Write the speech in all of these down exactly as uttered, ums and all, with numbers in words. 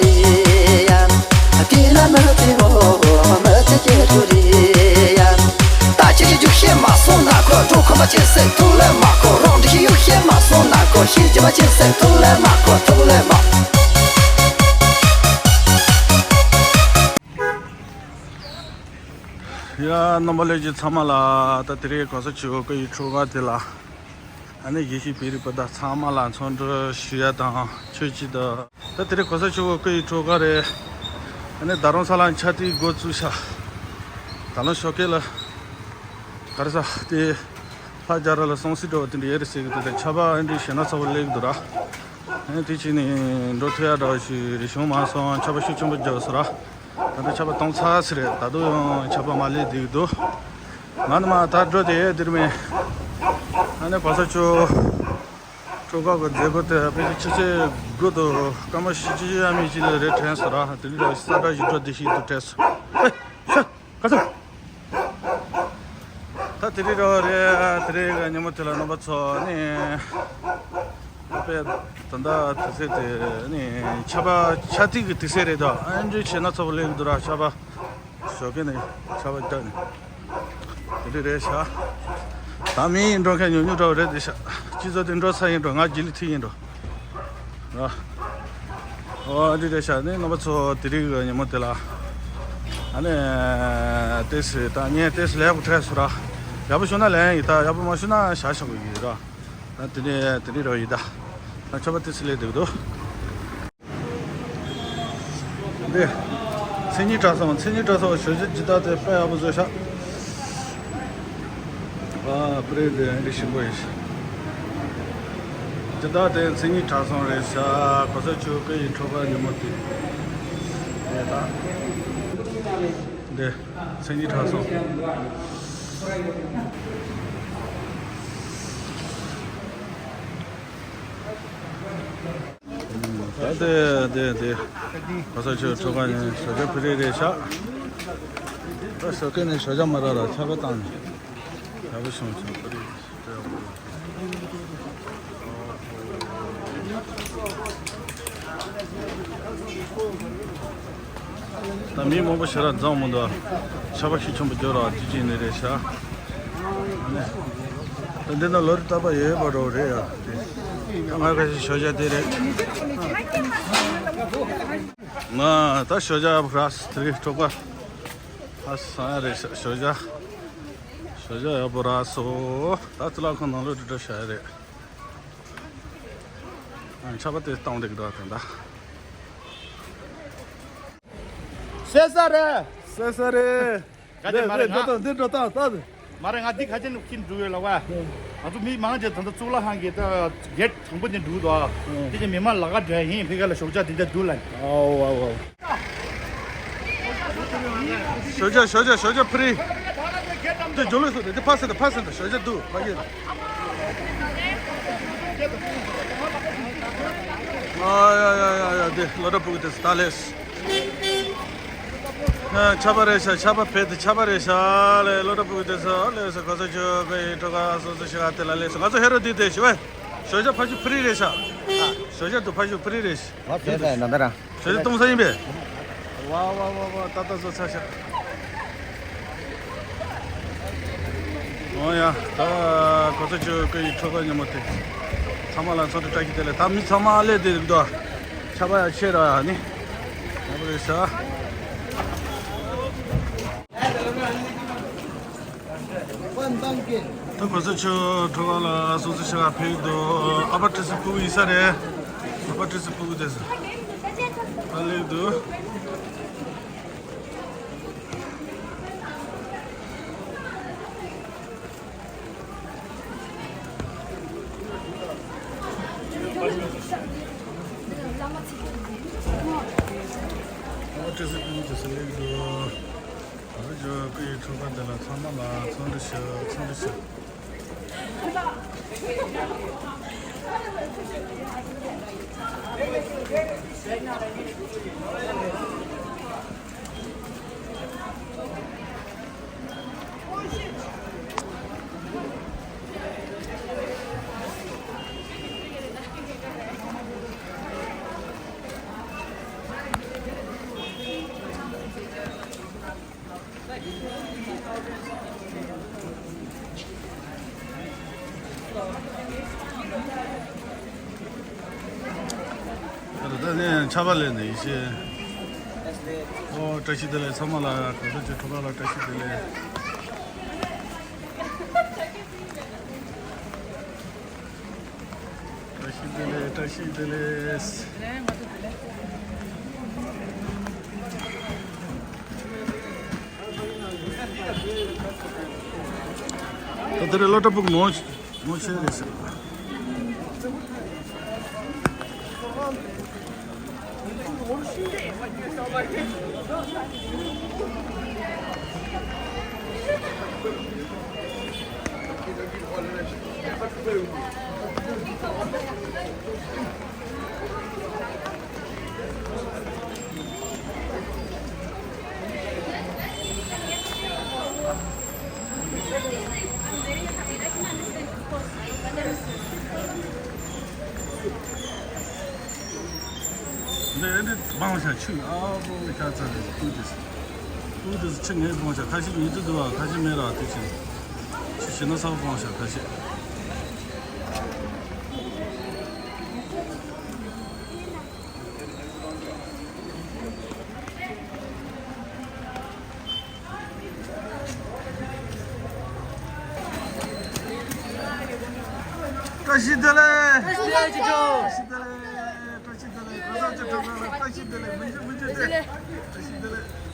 ཡ། དེ་ལ་མི་དེ་ཧོ་མི་ཚེ་སྐྱེལ་རྒྱུ་རེད་ཡ། ད་ཁྱེད་ཀྱི་རྒྱུགས་ཤེས་མ་སོང་ན་ཁོ་འགྲོ་ཁོ་མ་ཆེ་སེ་ཐུག་ལེ་མ་ཁོ་རང་འདྲི་ཤེས་རྒྱུགས་ཤེས་མ་སོང་ན་ཁོ་ཤེས་རྒྱུ་མ་ཆེ་སེ་ཐུག་ལེ་མ་ཁོ་ཐུག་ལེ་མ། ཡ། རྣམ་པ་ལྷན་རྒྱས་ཚང་མ་ལ་ད་དེ་རིང་གོང་ས་མཆོག་སྐུ་ཡི་འཁྲུངས་སྐར་དེ་ལ་ཨ་ནི་དགེ་བཤེས་བེ་རི་པ་དང་ཚང་མ་ལ་འཚམས་འདྲི་ཞུ་ཡ་དང་ཆོས་སྤྱི་དང་། ད་དེ་རིང་གོང་ས་མཆོག་སྐུ་ཡི་འཁྲུངས་སྐར་རེད། ཨ་ནི་ད་རུང་ས་ལ་ཆ་ཏི་འགོ་བཙུགས་ཤག་ད་ལོ་ཞོགས་ཀས་ལ་ག་རེ་ཟ་དེ་ལྷ་རྒྱ་ར་ལ་སོང་སི་འགྲོ་བ་དེ་འདྲ་ཡོད་རེད་ཟེར་གི་འདུག་ད་ཆར་པ་ཨ་འདྲའི་ཞེད་སྣང་ཚ་པོ་སླེབས་ཀྱི་འདུག་ར། ཨ་ནི་དེ་ཕྱིན་ནས་འགྲོ་ཐུབ་ཡ་འདྲ་བ་ཞིག་བྱུང་མ་སོང་། ཆར་པ་ཤུགས་ཆེན་པོ་རྒྱག་སོང་ར། ད་ལྟ་ཆར་པ་སྟོང་ཚར་ཟེར་རེད། ད་དུང་ཡང་ཆར་པ་མ་སླེབས་བསྡད་ཀྱི་འདུག་ང་ནི་མ་ད་འགྲོ་དེ་ཡས་འདིར་མེད། ཨ་ནི་གོང་ས་མཆོག་འཁྲུངས་སྐར་གྱི་མཛད་སྒོ་དེ་ཕལ་ཆེར་ཆུ་ཚོད་དགུ་དང་སྐར་མ་བཞི་བཅུ་ཞེ་ལྔ་མིན་ཅིག་ལ་རེད་དྲན་སོང་ར། དེ་འདྲ་ས་བཀྲ་ཞིག་འགྲོ་བསྡད་ཤིག་འདུག་དྲན་སོང་། ཧེ་ཤ། ག་ཚོད། ད་དེ་རིང་རོ་རེད། དེ་རིང་གི་ཉིན་མོ་དེ་ལ་རྣམ་པ་ཚོ་ནི་དཔེ་ད་ལྟ་དུས་ཚོད་དེ་ནི་ཆར་པ་ཆར་ཐིགས་ཀྱི་དུས་ཚོད་རེད་དོ། ཨ་འདྲའི་ཞེད་སྣང་ཚ་པོ་སླེབས་འདུག་ར། ཆར་པ་ཞོགས་ཀས་ནས་ཆར་པ་བརྒྱབ་ནས་དེ་འདྲ་རེད་ཤག་ད་མི་ཡིན་འགྲོ་མཁན་ཉུང་ཉུང་འདྲ་བོ་རེད་དེ་ཤག་སྤྱི་ཚོགས་དེ་འགྲོ་ས་ཡིན་འགྲོ། ང་རྗེས་ལུས་ཐིག་ཡིན་འགྲོ། ཨ། ཨོ་འདི་རེད་ཤག་ནི་རྣམ་པ་ཚོ་དེ་རིང་གི་ཉིན་མོ་དེ་ལ། ཨ་ནི། ཏེས་ད་ངས་ཏེས་ལས་ཁུ་ཁྲལ་སུ་ར། ཡག་པོ་བྱུང་ན་ལན་ཡིན། ད་ཡག་པོ་མ་བྱུང་ན་བྱ་ཤོག་གི་ཡིན་ར། ད་དེ་ནས་དེ་རིང་རོ་ཡིན་ད། ད་ཆོག་པ་ཏེས་ལས་འདུག་འདུག་འདི། མཚན་ཉིད་གྲྭ་ཚང་། མཚན་ཉིད་གྲྭ་ཚང་ཞོ་ཇ་ཇི་ལྟར་དེ་དཔེ་ཡག་པོ་བཟོས་ཤག་ཨ་པི་རེ་དེ་འདི་ཞིམ་པོ་ཡིན་ཤག་ཇི་ལྟར་དེ་མཚན་ཉིད་གྲྭ་ཚང་རེད་ཤག་གོ་ས་ཆུ་སྐུ་ཡི་ཁྲོ་བ་ཉིན་མོ་དེ། དེ་ད། འདི་མཚན་ཉིད་གྲྭ་ཚང་། ད་དེ་དེ་དེ། གོ་ས་ཆུ་ཁྲོ་བ་ཉིན་ཞོ་ཇ་ཕི་རེ་རེད་ཤག་ད་ཞོགས་ཀས་ནས་ཞོ་ཇ་མ་རག་ལ་ཆར་པ་བཏང་ནས། ཡག་པོ་བྱུང་སོང་། ཕི་རེ་རེད་ཤག་ད་མི་མང་པོ་ཞེ་དྲག་འཛོམས་མི་འདུག་ཆར་པ་ཤུགས་ཆེན་པོ་རྒྱབ་ར་དུས་ཅི་ནས་རེད་ཤག་ད་འདི་ན་ལོ་རེ་རྟག་པ་ཡོད་པ་འདྲ་བོ་རེད་ཡ། དེ་ད་ང་ག་ཞིག་ཞོ་ཇ་དེ་རེད། ང་ད་ཞོ་ཇ་རག་སོང་། དེ་རིང་གྲོགས་པོ་ཨ་སང་རེད་ཤག་ཞོ་ཇ། ཞོ་ཇ་ཡག་པོ་རག་སོང་། ད་ཙི་ལ་ཁང་ནང་ལོགས་འགྲོ་འགྲོ་བྱ་ཡ་རེད། ཨ། ཆར་པ་དེ་གཏོང་བསྡད་ཀྱི་འདུག་ད་ལྟ། ཟེར་ས་རེད། ཟེར་ས་རེད། ག་དེ་མ་རེད། ང་འགྲོ་སྟངས་འདི་འགྲོ་སྟངས་ལྟ། མ་རེད། ང་འདི་ཁ་ཆེན་ནུབ་ཁྱིམ་འགྲོ་ཡོད་ལ་བ། ང་ཚོ་མི་མང་ཆེ་ད་ལྟ་གཙུག་ལག་ཁང་གི་ད་གེ་ཊི་དང་པོ་ནས་འགྲོ་འདུག་དེ་ནས་མི་མང་ལ་ཁ་འདྲ་ཡིན། ཕི་ག་ལ་ཞོགས་ཇ་དེ་འདྲ་འདུག་ལ། ཨའོ་ཨའོ་ཨའོ། ཞོགས་ཇ་ཞོགས་ཇ་ཞོགས་ཇ་ཕི་རི། དེ་ཇོ་ལོས་སོ་དེ་ཕ་སེ་ད་ཕ་སེ་ད་ཞོགས་ཇ་འདུག་ཕ་གི། ཨ་ཡ་ཡ་ཡ་ཡ། དེ་ལོ་ཏྲ་ཕུག་དེ་ད་ལེས། ཆར་པ་རེད་ཤག་ཆར་པ་ཕེ་དེ་ཆར་པ་རེད་ཤག་ལེ་ལོ་ཏྲ་ཕུག་དེ་སོ་ལེས་སོ་ག་ས་ཆོ་གི་ཁྲོ་ག་སོ་སོ་ཤི་ག་དེ་ལ་ལེས་སོ། ང་ཚོ་ཧེ་རོ་དེ་དེ་ཞི་བས། ཞོགས་ཇ་ཕ་ཤུ་ཕི་རི་རེད་ཤག་ཞོགས་ཇ་དུ་ཕ་ཤུ་ཕི་རི་རེད་ཤག་ང་ཚོའི་ས་ཡིན་ན་འདི་ར། ཞོགས་ཇ་གཏོང་ས་ཡིན་པས། ཝ་ཝ་ཝ་ཝ། ཏག་ཏག་བཟོ་ཚར་ཤག་ཨོ་ཡ། ད་གོ་ཚོད་ཆུ་ཀུ་ཡི་ཁྲོ་ཁོ་ཉིན་མོ་དེ། ཚང་མ་ལ་འཚམས་འདྲི་བཀྲ་ཤིས་བདེ་ལེགས། ད་མི་ཚང་མ་སླེབས་བསྡད་འདུག་ཆར་པ་ཡང་ཆེ་ར་ནི། ཡག་པོ་རེད་ཤག་ད་གོ་ས་ཆུ་གྲོ་བ་ལ་སོ་སོ་ཞིག་ཕེབས་འདུག་ཨ་ཕ་ཁྲི་སི་ཕུ་གུ་ཡིན་ས་རེད། ཨ་ཕ་ཁྲི་སི་ཕུ་གུ་དེ་ས་ད་སླེབས་འདུག་ཨ་ཕ་ཁྲི་སི་ཕུ་གུ་དེ་ས་སླེབས་འདུག་ཨ་ཇོ་ཀུ་ཡི་ཁྲོ་ཁ་དེ་ལ་ཚང་མ་ལ་འཚམས་འདྲི་ཞུ། འཚམས་འདྲི་ཞུ། ཆར་པ་ལས་ནས་ཡེ་ཤེས། ཨོ་བཀྲ་ཤིས་བདེ་ལེགས་ཚང་མ་ལ། གོང་ས་མཆོག་གྲུབ་པ་ལ་བཀྲ་ཤིས་བདེ་ལེགས། བཀྲ་ཤིས་བདེ་ལེགས། བཀྲ་ཤིས་བདེ་ལེགས། ད་དེ་རེད། སློབ་གྲྭ་ཕྲུ་གུ་མང་མང་ཆེ་རེད་ཟེར། འདི་འདི་སྤང་བྱ་ཆུ་ཨ་པོ་ཤ་ཚ་རེད། ཏུ་ཏིས་ཏུ་ཏིས་ཆུ་ངའི་སྤང་བྱ་ཁ་ཤས་ཉིད་དུ་འདུ་བ་ཁ་ཤས་མེད་ར། དེ་ཆུ་ཆུ་ཞི་ན་ས་སྤང་བྱ་ཁ་ཤས། བཀྲ་ཤིས་བདེ་ལེགས། བཀྲ་ཤིས་བདེ་ལེགས། བཀྲ་ཤིས་བདེ་ལེགས། བཀྲ་ཤིས་བདེ་ལེགས། གང་ཟག་ཅིག་གྲོགས་པོ་ལ་བཀྲ་ཤིས་བདེ་ལེགས། མི་འཇིགས་མི་འཇིགས་ཏེ། བཀྲ་ཤིས་བདེ་ལེགས།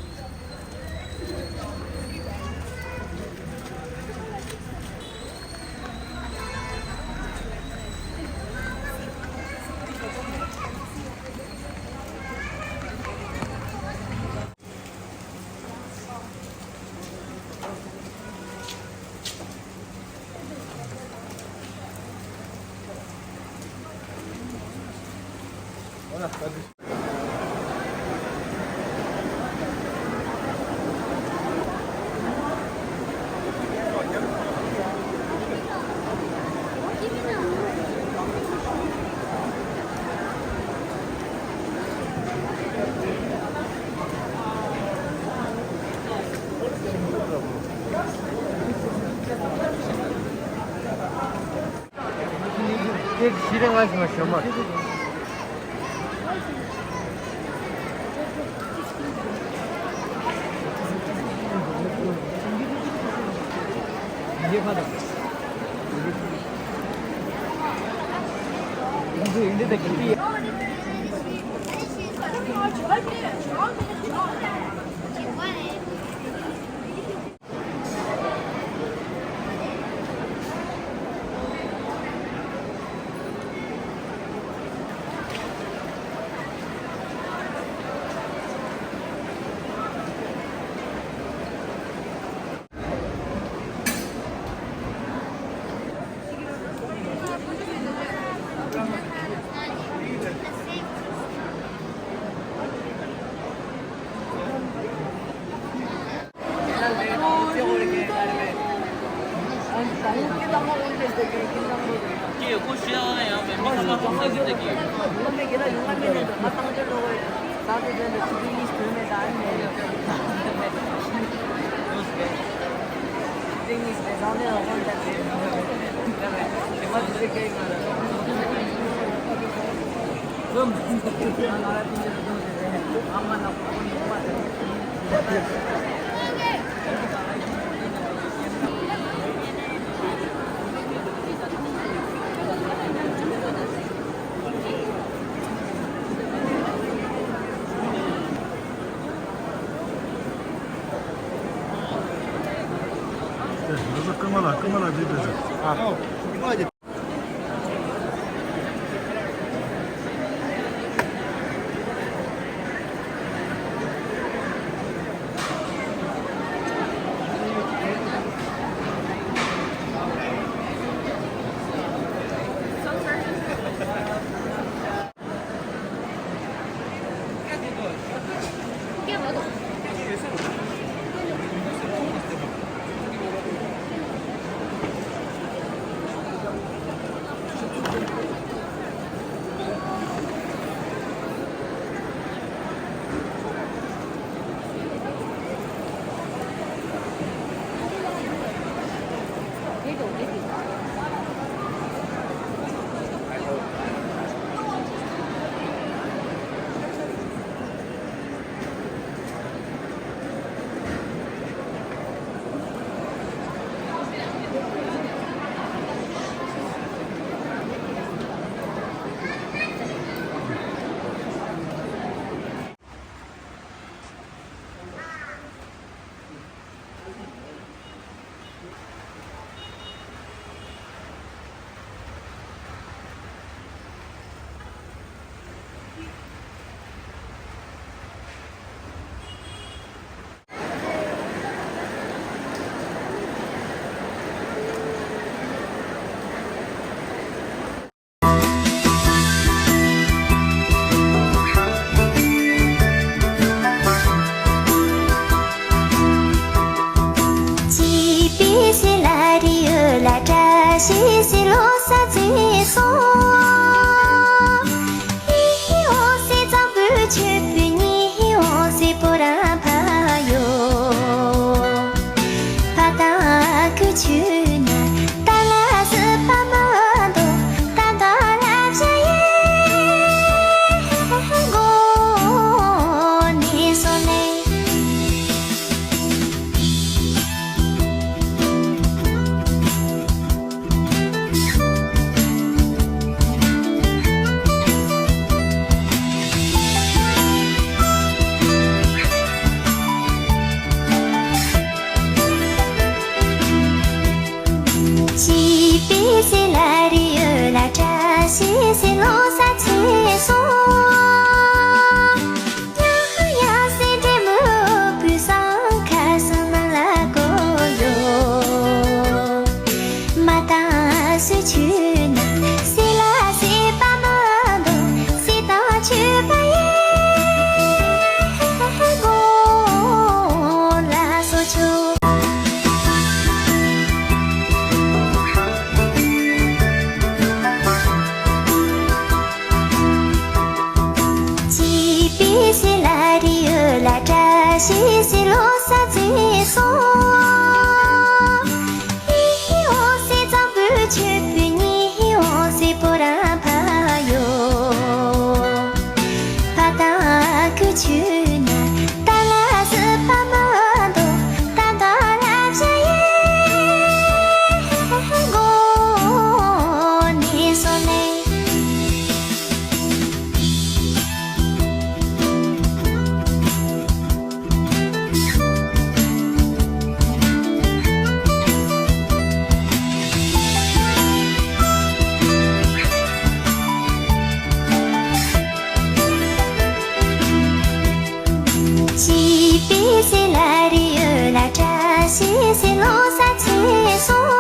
ང་ཚོ་ཀུན་མ་ལ་ཀུན་མ་ལ་འདི་འདྲ་ཟེར། ལ་བཀྲ་ཤིས་ཟེར་ལོ་གསར་ཚེས་སོ། ཧི་ཧི་ཧོ་ཟེར་གཙང་པོའི་ཆུ་བོའི་ཉི་ཧི་ཧོ་ཟེར་པོ་རང་ཕ་ཡོ། ཕ་དང་ཁུ་ཆུ་ན་ཏ་ལ་སི་པ་མ་དོ་ཏ་ཏ་ལ་བྱ་ཡེ་གོ་ནི་སོ་ནེ། ཅི་པི་སི་ལ་རི་ཡོད་ལ་བཀྲ་ཤིས་སི་ལོ་གསར་ཚེས་སོ།